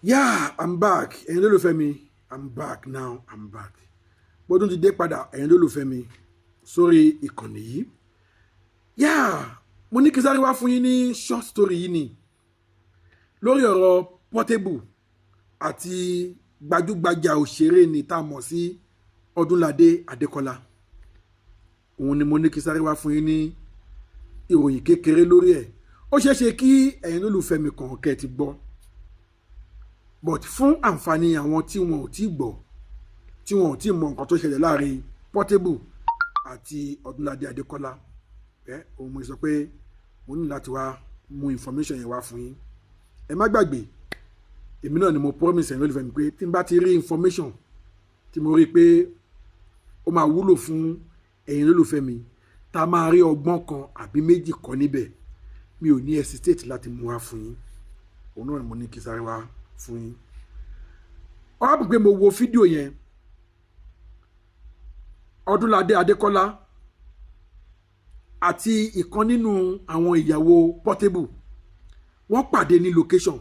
Yeah, I'm back. Ẹ̀yin olólùfẹ́ mi, I'm back now, I'm back. Mo tún ti dé padà, ẹ̀yin olólùfẹ́ mi, sórí ìkànnì yìí. Yeah, mo ní kí sáré wá fún yín ní short story yìí ni lórí ọ̀rọ̀ Portable àti gbajúgbajà òṣèré ni tá a mọ̀ sí Ọdúnládé Adékọ́lá. Òun ni mo ní kí sáré wá fún yín ní ìròyìn kékeré lórí ẹ̀. Ó ṣeé ṣe kí ẹ̀yin olólùfẹ́ mi kàn kẹ́ ẹ ti gbọ́, but fún àǹfààní àwọn tí wọn ò tí gbọ́, tí wọn ò tí mọ nǹkan tó ṣẹlẹ̀ láàrin Portable àti Ọdúnládé Adékọ́lá ẹ, òun mo sọ pé mo ní láti wá mú information yẹn wá fún yín. Ẹ má gbàgbé, èmi náà ni mo promise ẹ̀yin olólùfẹ́ mi pé tí n bá ti rí information tí mo rí pé ó máa wúlò fún ẹ̀yin olólùfẹ́ mi, tá a máa rí ọgbọ́n kan àbí méjì kọ́ níbẹ̀, mi ò ní hesitate láti mú wá fún yín. Òun náà ni mo ní kí sáré wá fún yín. Ó wá pé mo wo fídíò yẹn, Ọdúnládé Adékọ́lá àti ìkan nínú àwọn ìyàwó Portable, wọ́n pàdé ní location.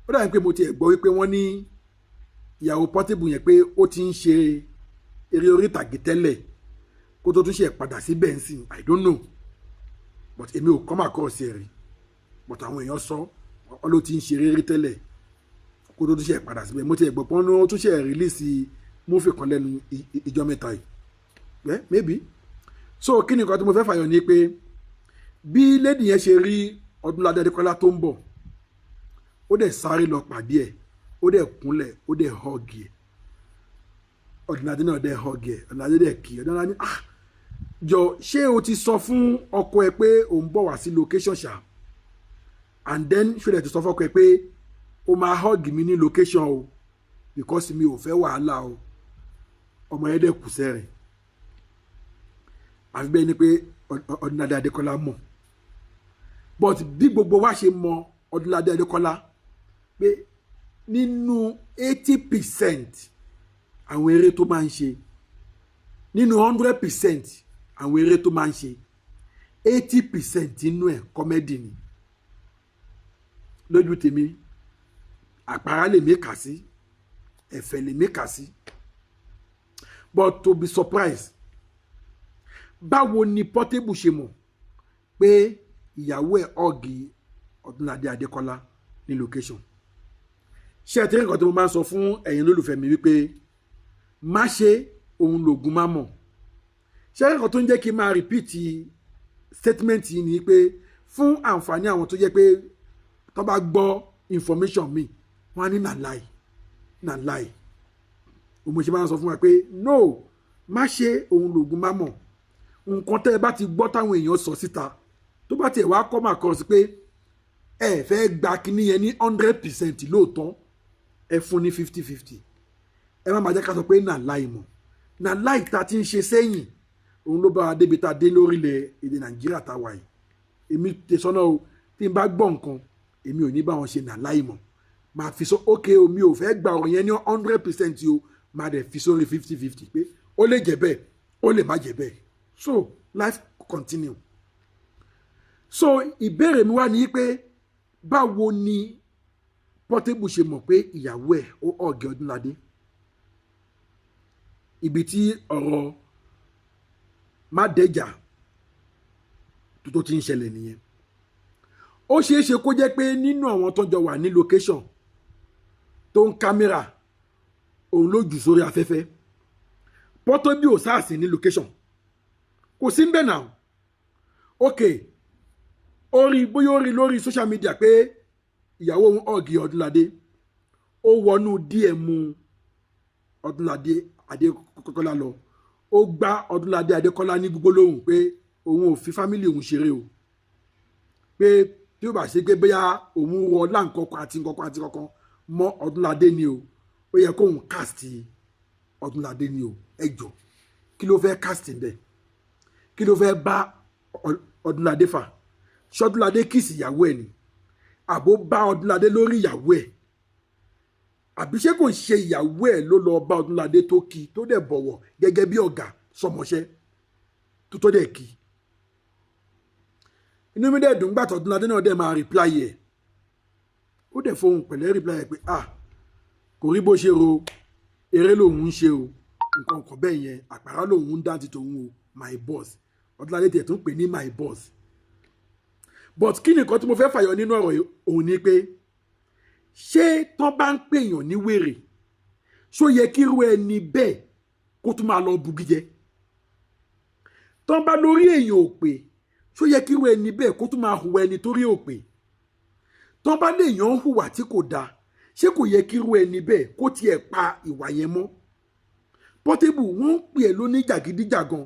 Ó dàbí pé mo ti ẹ̀ gbọ́ wípé wọ́n ní ìyàwó Portable yẹn pé ó ti ń ṣe eré orí ìtàgé tẹ́lẹ̀ kó tó tún ṣe padà sí bẹ́ǹsìn. I don't know, but èmi ò come across ẹ̀ rí, but àwọn èèyàn sọ ọ ló ti ń ṣe eré tẹ́lẹ̀ kó tó tún ṣe padà síbẹ̀. Mo ti ẹ̀ gbọ́ pọ́n ó tún ṣe release movie kan lẹ́nu ìjọ mẹ́ta yìí. Well, maybe. So kí ni nǹkan tí mo fẹ́ fàyọ ni pé bí lady yẹn ṣe rí Ọdúnládé Adékọ́lá tó ń bọ̀, ó dẹ̀ sáré lọ pàdé ẹ̀, ó dẹ̀ kúnlẹ̀, ó dẹ̀ hug ẹ̀. Ọdúnládé náà dẹ̀ hug ẹ̀, Ọdúnládé dẹ̀ kí Ọdúnládé. "Ah, jọ, ṣé o ti sọ fún ọkọ ẹ pé òun bọ̀ wá sí location ṣá? And then ṣó dẹ̀ ti sọ fọ́kọ ẹ pé o máa hug mi ní location o? Because mi ò fẹ́ wàhálà o." Ọmọ yẹn dẹ̀ kù sẹ́rìn, àfi bẹ́ẹ̀ ni pé Ọdúnládé Adékọ́lá mọ̀. But bí gbogbo wa ṣe mọ Ọdúnládé Adékọ́lá pé nínú 80% àwọn eré tó máa ń ṣe, nínú 100% àwọn eré tó máa ń ṣe, 80% nínú ẹ̀ comedy ni. Lójú tèmi, àpárá lèmi kà sí, ẹ̀fẹ̀ lèmi kà sí. But to be surprised, báwo ni Portable ṣe mọ̀ pé ìyàwó ẹ̀ hug Ọdúnládé Adékọ́lá ní location? Ṣé ẹ ti rí nǹkan tí mo máa ń sọ fún ẹ̀yin olólùfẹ́ mi wípé má ṣe òun lògùn má mọ̀? Ṣé ẹ rí nǹkan tó ń jẹ́ kí n máa repeat statement yìí ni pé fún àǹfààní àwọn tó jẹ́ pé tó bá gbọ́ information mi, wọ́n á ní na lie, na lie. Òun ṣe máa ń sọ fún wa pé no, má ṣe òun lògùn má mọ̀. Nǹkan tẹ́ ẹ bá ti gbọ́ táwọn èèyàn sọ síta, tó bá tiẹ̀ wá kọ́ máa kọ́ sí pé ẹ fẹ́ gba kinní yẹn ní 100% lóòótọ́, ẹ fún ní 50-50. Ẹ má máa jẹ́ ká sọ pé na lie mọ̀. Na lie ta ti ń ṣe sẹ́yìn, òun ló bá wa débi tá a dé lórílẹ̀ èdè Nàìjíríà tá a wà yìí. Èmi tẹ̀sọ́nà o, tí n bá gbọ́ nǹkan, èmi ò ní bá wọn ṣe na lie mọ̀. Máa fi sọ, ok o, mi ò fẹ́ gba ọ̀rọ̀ yẹn ní 100% o, máa dẹ̀ fi sórí 50-50 pé ó lè jẹ́ bẹ́ẹ̀, ó lè má jẹ́ bẹ́ẹ̀. So life continue. So ìbéèrè mi wá ní pé báwo ni Portable ṣe mọ̀ pé ìyàwó ẹ̀ ó hug Ọdúnládé? Ibi tí ọ̀rọ̀ má dẹ́jà tó ti ń ṣẹlẹ̀ nìyẹn. Ó ṣeé ṣe kó jẹ́ pé nínú àwọn tó jọ wà ní location tó ń kámẹ́rà, òun ló jù sórí afẹ́fẹ́. Portable ò sáà sí ní location, kò sí ń bẹ̀ náà. Ok, ó rí, bóyá ó rí lórí social media pé ìyàwó òun hug Ọdúnládé, ó wọnú DM Ọdúnládé Adékọ́lá lọ, ó gbá Ọdúnládé Adékọ́lá ní gbólóhùn pé òun ò fi family òun ṣeré o, pé tí ó bá ṣe pé bóyá òun rọ láǹkọ̀kan àti nǹkankan àti kankan mọ́ Ọdúnládé ni o, ó yẹ kóun cast Ọdúnládé ni o. Ẹ jọ, kí ló fẹ́ cast ń bẹ̀? Kí ló fẹ́ bá Ọdúnládé fà? Ṣọdúnládé kiss ìyàwó ẹ̀ ni, àbó bá Ọdúnládé lórí ìyàwó ẹ̀? Àbí ṣé kò ṣe ìyàwó ẹ̀ ló lọ bá Ọdúnládé tó kí, tó dẹ̀ bọ̀wọ̀ gẹ́gẹ́ bí ọ̀gá sọmọṣẹ́ tó dẹ̀ kí? Inú mi dẹ̀ dùn gbàtọ̀ Ọdúnládé náà dẹ̀ máa reply ẹ̀. Ó Ó dẹ̀ fohùn pẹ̀lẹ́ reply ẹ̀ pé, "Ah, kò rí bó ṣe ro, eré lòun ń ṣe o, nǹkan kan bẹ́ẹ̀ yẹn, àpárá lòun ń dá ti tòun o, my boss." Ọdúnládé tiẹ̀ tún pè ní my boss. But kí ni nǹkan tí mo fẹ́ fàyọ nínú ọ̀rọ̀ yìí? Òun ni pé, ṣé tán bá ń pèèyàn ní wèrè, ṣó yẹ kí irú ẹni bẹ́ẹ̀ kó tún máa lọ bugi jẹ? Tán bá lórí èèyàn ò pé, ṣó yẹ kí irú ẹni bẹ́ẹ̀ kó tún máa hùwà ẹni torí ò pé? Tán bá léèyàn ń hùwà tí kò dáa, ṣé kò yẹ kí irú ẹni bẹ́ẹ̀ kó tiẹ̀ pa ìwà yẹn mọ́? Portable, wọ́n ń pè ẹ́ lóní jàgídíjàgan.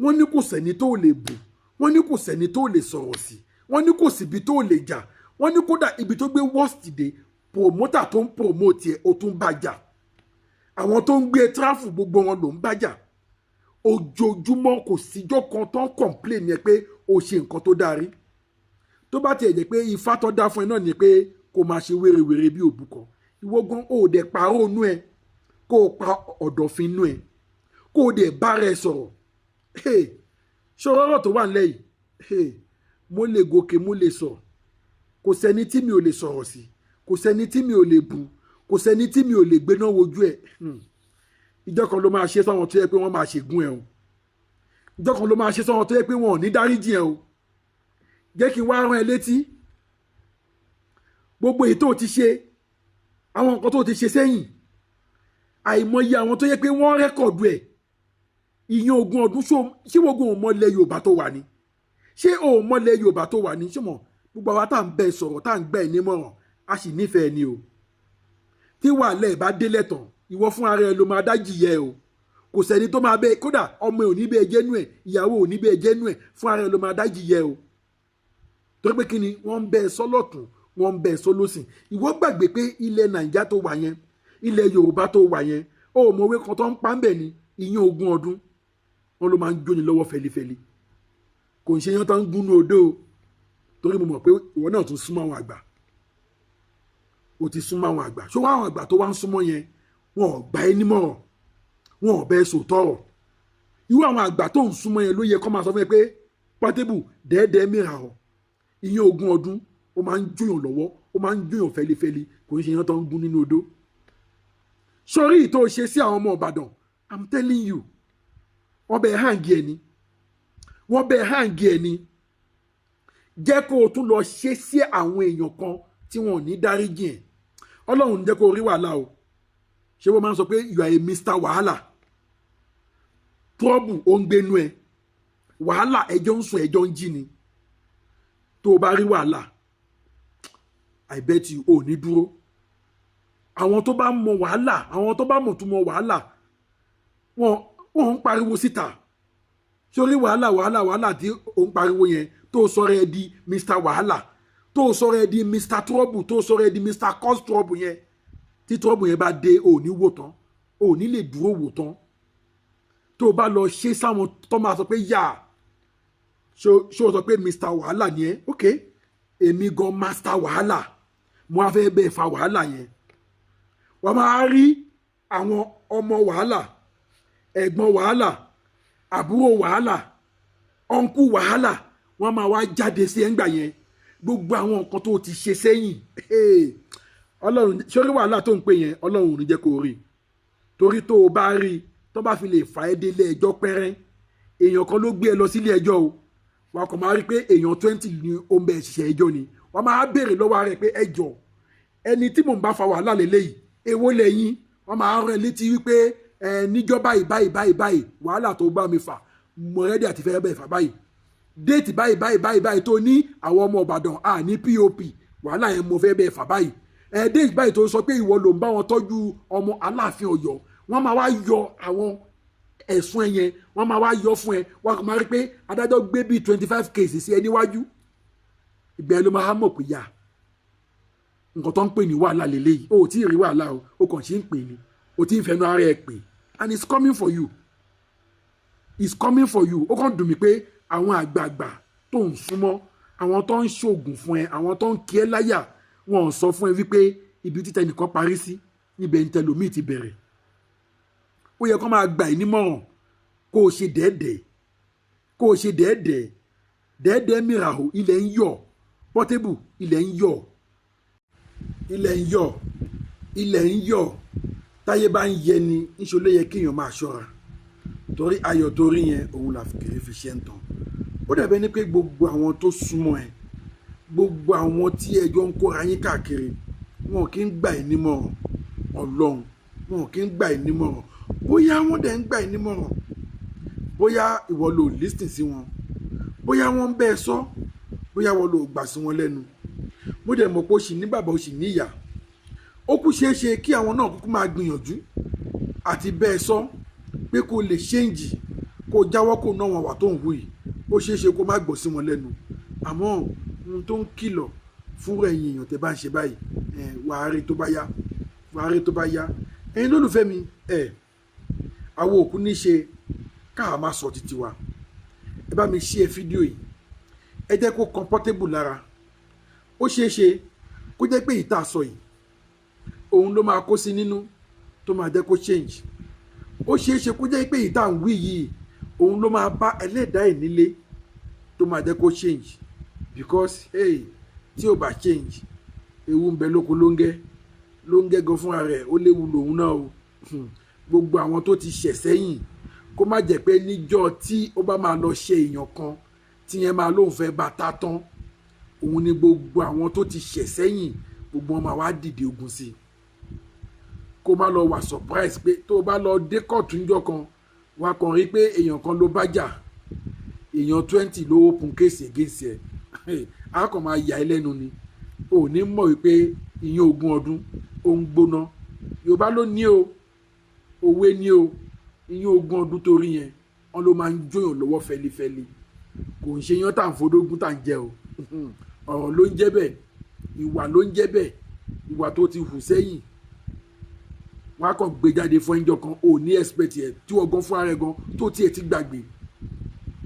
Wọ́n ní kò sẹ́ni tó lè bù, wọ́n ní kò sẹ́ni tó lè sọ̀rọ̀ sí, wọ́n ní kò síbi tó lè jà, wọ́n ní kódà ibi tó gbé worst dé, promoter tó ń promote ẹ̀, ó tún bá jà. Àwọn tó ń gbé travel, gbogbo wọn ló ń bá jà ojoojúmọ́. Kò síjọ́ kan tó ń complain yẹn pé o ṣe nǹkan tó dáa rí. Tó bá tiẹ̀ jẹ́ pé ifá tó dá fún ẹ náà ni pé kó máa ṣe wérewère bí òbúkọ, ìwọ gan ò dẹ̀ pààrọ̀ inú ẹ, kó o pa ọ̀dọ̀fin inú ẹ, kó o dẹ̀ bára ẹ sọ̀rọ̀. Ṣòro ọ̀rọ̀ tó wà nílẹ̀ yìí, mo lè gòkè, mo lè sọ. Kò sẹ́ni tí mi ò lè sọ̀rọ̀ sí, kò sẹ́ni tí mi ò lè bu, kò sẹ́ni tí mi ò lè gbéná wojú ẹ̀. Ìjọ kan ló máa ṣe sáwọn tó yẹ pé wọ́n máa ṣègùn ẹ̀ o. Ìjọ kan ló máa ṣe sáwọn tó yẹ pé wọn ò ní dáríjì ẹ o. Jẹ́ kí n wá rán ẹ létí gbogbo èyí tó o ti ṣe, àwọn nǹkan tó o ti ṣe sẹ́yìn. Àìmọye àwọn tó yẹ pé wọ́n record ẹ̀. Ìyẹn ogún ọdún, ṣé gbogbo òun mọ́lẹ̀ Yorùbá tó wà ní? Ṣé òun mọ́lẹ̀ Yorùbá tó wà ní? Ṣé mọ̀ gbogbo àwa tá à ń bẹ sọ̀rọ̀, tá à ń gbẹ́ ẹ̀ nímọ̀ràn, a sì nífẹ̀ẹ́ ni o. Tí wàhálà ẹ̀ bá délẹ̀ tán, ìwọ fún ara ẹ ló máa dá jìyẹ o. Kò sẹ́ni tó máa bẹ, kódà ọmọ ẹ̀ ò ní bẹ́ẹ̀ jẹ́nu ẹ̀, ìyàwó ò ní bẹ́ẹ̀ jẹ́nu ẹ̀. Fún ara ẹ ló máa dá jìyẹ o. Torí pé kí ni? Wọ́n ń bẹ sọ́lọ̀tún, wọ́n ń bẹ sọ́lọ́sìn. Ìwọ gbàgbé pé ilẹ̀ Nàìjíríà tó wà yẹn, ilẹ̀ Yorùbá tó wà yẹn, ó mọ òwe kan tó ń pa ń bẹ̀ ni. Ìyẹn ogún ọdún, wọn ló máa ń jóni lọ́wọ́ fẹlifẹli. Kò ń ṣe yán tó ń gúnnú odó o. Torí mo mọ̀ pé ìwọ náà tún súnmọ́ àwọn àgbà. O ti súnmọ́ àwọn àgbà. Ṣé wọ́n àwọn àgbà tó wá ń súnmọ́ yẹn, wọn ò gbà ẹ́ nímọ̀ràn, wọn ò bẹ́ẹ̀ sòtọ́rọ̀? Irú àwọn àgbà tó ń súnmọ́ yẹn ló yẹ kó máa sọ fún ẹ pé, "Portable, dẹ́ẹ́dẹ́ẹ́ mìíràn o. Ìyẹn ogún ọdún, ó máa ń jóyàn lọ́wọ́, ó máa ń jóyàn fẹlifẹli. Kò ń ṣe yán tó ń gún nínú odó." Sórí ìtò ṣe sí àwọn ọmọ Ìbàdàn, I'm telling you, wọ́n bẹ hang ẹ ni, wọ́n bẹ hang ẹ ni. Jẹ́ kó o tún lọ ṣe sí àwọn èèyàn kan tí wọn ò ní dáríjì ẹ̀. Ọlọ́run jẹ́ kó o rí wàhálà o. Ṣé wọ́n máa ń sọ pé you are a Mr. Wàhálà, trouble, ó ń gbénú ẹ, wàhálà, ẹjọ́ ń sùn, ẹjọ́ ń jí ni. Tó o bá rí wàhálà, I bet you, ò ní dúró. Àwọn tó bá mọ wàhálà, àwọn tó bá mọ̀ tó mọ wàhálà, wọn ń pariwo síta. Sórí wàhálà, wàhálà, wàhálà tí ò ń pariwo yẹn, tó sọ̀rọ̀ ẹ di Mr. Wàhálà, tó sọ̀rọ̀ ẹ di Mr. Trouble, tó sọ̀rọ̀ ẹ di Mr. Cause Trouble yẹn, tí trouble yẹn bá dé, ò ní wò tán, ò ní lè dúró wò tán. Tó o bá lọ ṣe sáwọn tó máa sọ pé yà, ṣó o sọ pé Mr. Wàhálà ni ẹ? Ok, èmi gan Master Wàhálà, mo á fẹ́ bẹ́ẹ̀ fa wàhálà yẹn. Wọ́n máa rí àwọn ọmọ wàhálà, ẹ̀gbọ́n wàhálà, àbúrò wàhálà, uncle wàhálà, wọ́n máa wá jáde sí ẹ̀ngbà yẹn. Gbogbo àwọn nǹkan tó ti ṣe sẹ́yìn, Ọlọ́run, sórí wàhálà tó ń pè yẹn, Ọlọ́run ò ní jẹ́ kó rí. Torí tó o bá rí, tó bá fi lè fà ẹ́ délé ẹjọ́ pẹ́rẹ́, èèyàn kan ló gbé ẹ lọ sílé ẹjọ́ o. Wàá kàn máa rí pé èèyàn 20 ni ó ń bẹ ṣiṣẹ́ ẹjọ́ ni. Wàá máa béèrè lọ́wọ́ rẹ̀ pé, ẹjọ́, ẹni tí mò ń bá fa wàhálà lélẹ́yìí, èwo lẹ́yìn? Wọ́n máa rán ẹ létí wípé ẹ níjọ́ báyìí báyìí báyìí báyìí, wàhálà tó bá mi fà, mo ready àti fẹ́ bẹ́ẹ̀ fà báyìí. Date báyìí báyìí báyìí báyìí tó ní àwọn ọmọ Ìbàdàn à ní POP, wàhálà yẹn, mo fẹ́ bẹ́ẹ̀ fà báyìí. Ẹ date báyìí tó sọ pé ìwọ ló ń bá wọn tọ́jú ọmọ Aláàfin Ọ̀yọ́. Wọ́n máa wá yọ àwọn ẹ̀sùn ẹ yẹn, wọ́n máa wá yọ fún ẹ. Wọ́n máa rí pé adájọ́ gbé bíi 25 cases sí ẹ níwájú. Ìgbà ẹ ló máa mọ̀ pé yà, nǹkan tó ń pè ní wàhálà lélẹ́yìí. O ò tí ì rí wàhálà o, o kàn ṣe ń pè ní, o ti ń fẹnu ara ẹ pè, and it's coming for you, it's coming for you. Ó kàn dùn mí pé àwọn àgbààgbà tó ń súnmọ́, àwọn tó ń ṣoògùn fún ẹ, àwọn tó ń kí ẹ láyà, wọn ò sọ fún ẹ wípé ibi títẹ nìkan parí sí, níbẹ̀ ń tẹlòmíì ti bẹ̀rẹ̀. Ó yẹ kó máa gbà ẹ́ nímọ̀ràn kó o ṣe dẹ́ẹ̀dẹ́, kó o ṣe dẹ́ẹ̀dẹ́ dẹ́ẹ̀dẹ́ mìíràn. Ilẹ̀ ń yọ̀, Portable, ilẹ̀ ń yọ̀. Ilẹ̀ ń yọ̀, ilẹ̀ ń yọ̀. Táyé bá ń yẹ ni, ńṣe ló yẹ kéèyàn máa ṣọ́ra, torí ayọ̀ tó rí yẹn, òun là kiri fi ṣe ń tàn. Ó dàbẹ́ ni pé gbogbo àwọn tó súnmọ́ ẹ, gbogbo àwọn tí ẹjọ́ ń kóra yín káàkiri, wọn kì í gbà ẹ́ nímọ̀ràn. Ọlọ́run, wọn kì í gbà ẹ́ nímọ̀ràn. Bóyá wọ́n dẹ̀ ń gbà ẹ́ nímọ̀ràn, bóyá ìwọ ló listen sí wọn, bóyá wọ́n ń bẹ́ ẹ sọ, bóyá wọ́n ló gbà sí wọn lẹ́nu. Mo dẹ̀ mọ̀ pé ó sì ní bàbá, ó sì ní ìyá. Ó kú ṣeé ṣe kí àwọn náà kúkú máa gbìyànjú àti bẹ́ẹ̀ sọ pé kó lè change, kó jáwọ́, kó ná wọn wà tó ń hù yìí. Ó ṣeé ṣe kó má gbọ́ sí wọn lẹ́nu. Àmọ́ ohun tó ń kìlọ̀ fún ẹ̀yin èèyàn tẹ́ bá ń ṣe báyìí, wàá rí tó bá yá, wàá rí tó bá yá. Ẹ̀yin lólùfẹ́ mi, ẹ̀ àwọn òkú ní ṣe káà má sọ títí wa. Ẹ bá mi share fídíò yìí, ẹ jẹ́ kó kan Portable lára. Ó ṣeé ṣe kó jẹ́ pé ìta sọ yìí, òun ló máa kó sí nínú tó máa jẹ́ kó change. Ó ṣeé ṣe kó jẹ́ pé ìta ń wí yìí, òun ló máa bá ẹlẹ́dàá ẹ̀ nílé tó máa jẹ́ kó change, because hey, tí ò bá change, ewu ń bẹ lóko lóńgẹ́. Lóńgẹ́ gan fúnra rẹ̀, ó léwu lòun náà o. Gbogbo àwọn tó ti ṣẹ̀ sẹ́yìn, kó má jẹ́ pé níjọ́ tí ó bá máa lọ ṣe èèyàn kan tí yẹn máa lóun fẹ́ bá ta tán, òun ni gbogbo àwọn tó ti ṣẹ̀ sẹ́yìn, gbogbo wọn máa wá dìde ogun sí i. Kó má lọ wà surprise pé tó o bá lọ dé kóòtù ńjọ́ kan, wàá kàn rí pé èèyàn kan ló bá jà, èèyàn 20 ló open case against ẹ. Á kàn máa yà ẹ́ lẹ́nu ni. Ò ní mọ̀ wípé ìyẹn ogún ọdún ó ń gbóná. Yorùbá ló ní o, òwe ní o, ìyẹn ogún ọdún torí yẹn wọn ló máa ń jóyàn lọ́wọ́ fẹlifẹli. Kò ń ṣe yán tá à ń fodógún tá à ń jẹ o. Ọ̀rọ̀ ló ń jẹ́ bẹ́ẹ̀, ìwà ló ń jẹ́ bẹ́ẹ̀. Ìwà tó ti hù sẹ́yìn, wọn á kàn gbé jáde fún ẹjọ́ kan ò ní expect ẹ̀, tí wọ́n gan fúnra rẹ̀ gan tó tiẹ̀ ti gbàgbé.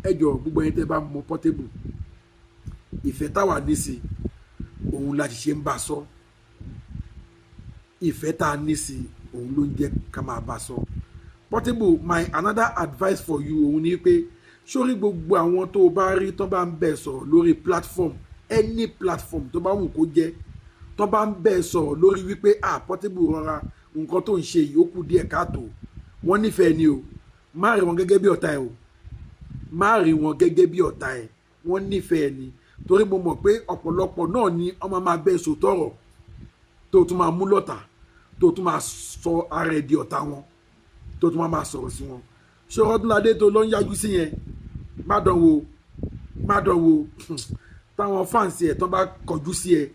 Ẹ jọ, gbogbo ẹni tẹ́ bá mọ Portable, ìfẹ́ táwa ní sí òun la ṣe ń bá sọ. Ìfẹ́ tá a ní sí òun ló ń jẹ́ ká máa bá sọ. Portable, my another advice for you, òun ni pé sórí gbogbo àwọn tó o bá rí tó bá ń bẹ̀ sọ̀rọ̀ lórí platform, any platform tó bá wù kó jẹ́, tó bá ń bẹ̀ sọ̀rọ̀ lórí wípé, "Ah, Portable, rọra, nǹkan tó ń ṣe yìí, ó kù díẹ̀ káàtó," wọ́n nífẹ̀ẹ́ ni o. Má rí wọn gẹ́gẹ́ bí ọ̀tá ẹ o, má rí wọn gẹ́gẹ́ bí ọ̀tá ẹ. Wọ́n nífẹ̀ẹ́ ni, torí mo mọ̀ pé ọ̀pọ̀lọpọ̀ náà ni ọmọ máa bẹ́ẹ̀ sòtọ̀rọ̀ tó tún máa mú lọ́tà, tó tún máa sọ ara ẹ̀ di ọ̀tá wọn, tó tún máa sọ̀rọ̀ sí wọn. Ṣé Ọdúnládé tó lọ ń yájú sí yẹn, má dán wò, má dán wò. Táwọn fans ẹ̀ tán bá kọjú sí ẹ,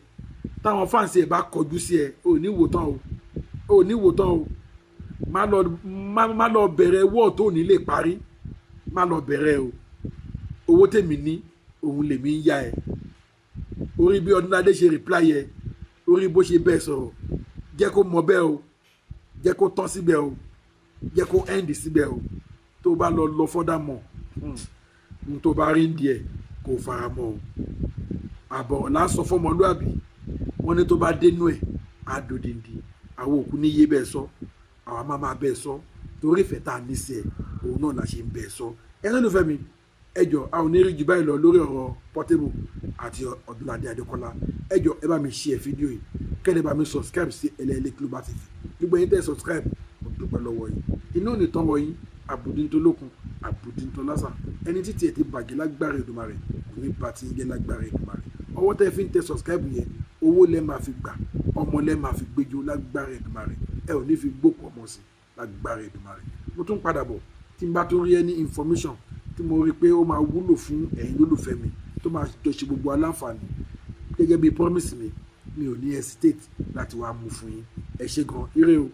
táwọn fans ẹ̀ bá kọjú sí ẹ, ò ní wò tán o, ò ní wò tán o. Má lọ, má lọ bẹ̀rẹ̀ wọ́ọ̀ tó ní lè parí. Má lọ bẹ̀rẹ̀ o. Owó tèmi ní, òun lèmi ń yá ẹ. Orí bí Ọdúnládé ṣe reply ẹ, orí bó ṣe bẹ́ẹ̀ sọ̀rọ̀, jẹ́ kó mọ bẹ́ẹ̀ o, jẹ́ kó tán síbẹ̀ o, jẹ́ kó end síbẹ̀ o. Tó bá lọ lọ fọ́dà mọ̀ n tó bá rí ń díẹ̀, kò fara mọ́ o. Àbọ̀ lásán fọmọlúàbí, wọ́n ní tó bá dénú ẹ̀ á dòdìndì. Àwọn òkú ní yé bẹ́ẹ̀ sọ, àwa máa máa bẹ́ẹ̀ sọ, torí ìfẹ́ tá a ní sí ẹ, òun náà la ṣe ń bẹ́ẹ̀ sọ. Ẹ lólùfẹ́ mi, ẹ jọ, a ò ní rí jù báyìí lọ lórí ọ̀rọ̀ Portable àti Ọdúnládé Adékọ́lá. Ẹ jọ, ẹ bá mi share fídíò yìí, kẹ́lẹ́ bá mi subscribe sí Ẹlẹ́ẹ̀lẹ́ Global TV. Gbogbo ẹ̀yin tẹ́ subscribe, mo dúpẹ́ lọ́wọ́ yín. Inú ò ní tán wọ yín. Àbùdíntolókun, àbùdíntolásà, ẹni títí ẹ̀ ti bàjẹ́ lágbára Èdùmàrè, kò ní bá ti ń jẹ́ lágbára Èdùmàrè. Ọwọ́ tẹ́ fi ń tẹ subscribe yẹn, owó lẹ́ máa fi gbà, ọmọ lẹ́ máa fi gbẹjọ lágbára Èdùmàrè. Ẹ ò ní fi gbókù ọmọ sí lágbára Èdùmàrè. Mo tún padà bọ̀. Tí n bá tún rí any information tí mo rí pé ó máa wúlò fún ẹ̀yin lólùfẹ́ mi, tó máa jọ ṣe gbogbo aláǹfààní, gẹ́gẹ́ bí promise mi, mi ò ní hesitate láti wá mú fún yín. Ẹ ṣé gan, ire o.